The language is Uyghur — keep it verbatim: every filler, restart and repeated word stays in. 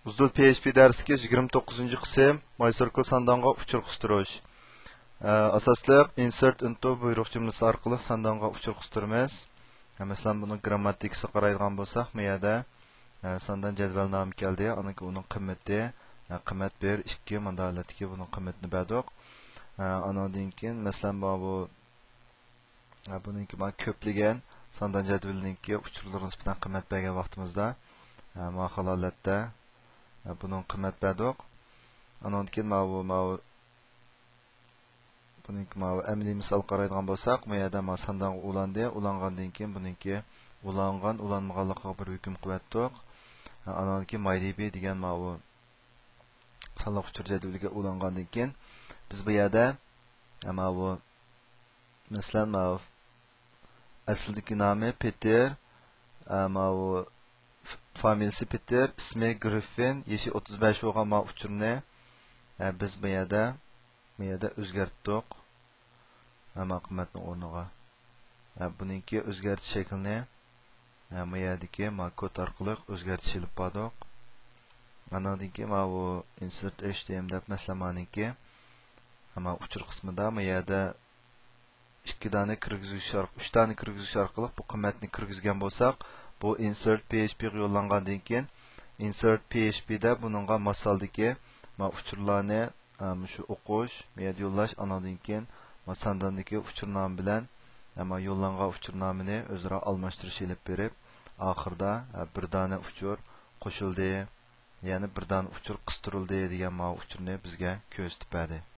ئۇزدۇل پي ئېچ پى دەرسلىكى يىگىرمە توققۇزىنچى قىسىم، ماي سىركل ساندانغا ئۇچۇر قىستۇرۇش. ئە، ئاساسلىق insert into بۇيرۇق جۈملىسى ئارقىلىق ساندانغا ئۇچۇر قىستۇرىمىز. ئە، مەسىلەن، بۇنىڭ گرامماتىكىسىغا قارايدىغان بولساق، بۇ يەردە، ئە، ساندان جەدۋەلنامە كەلدى، ئاندىن كېيىن ئۇنىڭ قىممىتى، ئە، قىممەت بىر، ئىككى، مۇنداق ھالەتتىكى بۇنىڭ قىممىتىنى بەردۇق. ئە، ئانىڭدىن كېيىن، مەسىلەن، بۇ، بۇ ھە، بۇنىڭكى مانا كۆپلىگەن ساندان جەدۋىلىنىڭكى ئۇچۇرلىرىغا نىسبەتەن قىممەت بەرگەن ۋاقتىمىزدا، ھە، مانا خىل ھالەتتە، ھە، بۇنىڭ قىممەت بەردۇق. ئانىڭدىن كېيىن ماۋۇ، ماۋۇ، بۇنىڭكى ماۋۇ ئەمەلىي مىسال قارايدىغان بولساق، بۇ يەردە مانا ساندانغا ئۇلاندى، ئۇلانغاندىن كېيىن بۇنىڭكى ئۇلانغان، ئۇلانمىغانلىقىغا بىر ھۆكۈم قىلىۋەتتۇق. ھە، ئانىڭدىن كېيىن ماي دى بى دېگەن ماۋۇ سانلىق ئۇچۇر جەدۋىلىگە ئۇلانغاندىن كېيىن، بىز بۇ يەردە، ھە، ماۋۇ مەسىلەن، ماۋۇ ئەسلىدىكى نامى پېتېر، ئە، ماۋۇ ف-، فامىلىسى پېتېر، ئىسمى گرىففىن، يېشى ئوتتۇز بەش بولغان ماۋۇ ئۇچۇرنى، ئە، بىز بۇ يەردە، بۇ يەردە ئۆزگەرتتۇق. ئە، ماۋۇ قىممەتنىڭ ئورنىغا. ئە، بۇنىڭكى ئۆزگەرتىش شەكلىنى، ئە، بۇ يەردىكى ماۋۇ كود ئارقىلىق ئۆزگەرتىش ئېلىپ باردۇق. ئانىڭدىن كېيىن ماۋۇ insert htm دەپ مەسىلەن مانىڭكى، ئە، ماۋۇ ئۇچۇر قىسمىدا بۇ يەردە ئىككى دانە كىرگۈزگۈچ ئارق-، ئۈچ دانە كىرگۈزگۈچ ئارقىلىق بۇ قىممەتنى كىرگۈزگەن بولساق، بۇ insert پي ئېچ پى غا يوللانغاندىن كېيىن، insert پي ئېچ پى دە بۇنىڭغا ماس ھالدىكى مانا ئۇچۇرلارنى، ئە، مۇشۇ ئوقۇش، بۇ يەردە يوللاش، ئانىڭدىن كېيىن مانا سانداندىكى ئۇچۇرنامە بىلەن، ئە، مانا يوللانغان ئۇچۇرنامىنى ئۆزئارا ئالماشتۇرۇش ئېلىپ بېرىپ، ئاخىرىدا، ئە، بىر دانە ئۇچۇر قوشۇلدى، يەنى بىر دانە ئۇچۇر قىستۇرۇلدى دېگەن ماۋۇ ئۇچۇرنى بىزگە كۆرسىتىپ بەردى.